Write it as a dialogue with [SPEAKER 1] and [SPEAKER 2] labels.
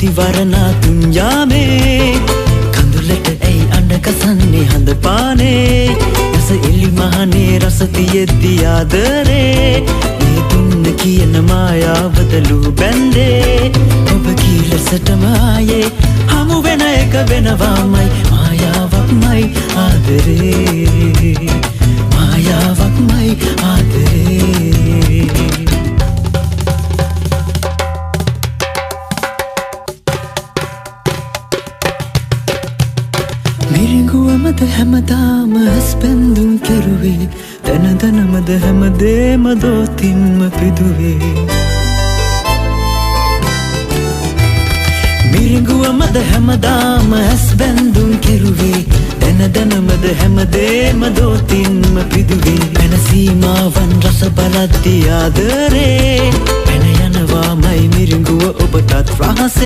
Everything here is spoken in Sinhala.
[SPEAKER 1] ඇති වරණා තුන් යාමේ. කඳුලට ඇයි අඬ ගසන්නේ හඳ පානේ? රස එලි මහනේ රස තියෙද්දි ආදරේ. මේ දුන්න කියන මායාවද ලූ බැන්දේ? ඔබ කී ලෙසටම ආයේ හමු වෙන එක වෙනවාමයි. මායාවක්මයි ආදරේ, මායාවක්මයි ආදරේ. මිරිඟුවමද හැමදාම ඇස් බැඳුම් කෙරුවේ? දැන දැනමද හැමදේම දෝතින්ම පිදුවේ? මිරිඟුවමද හැමදාම ඇස් බැඳුම් කෙරුවේ? දැන දැනමද හැමදේම දෝතින්ම පිදුවේ? පැන සීමාවන් රස බලද්දී ආදරේ පැන යනවාමයි මිරිඟුව ඔබටත් රහසේ.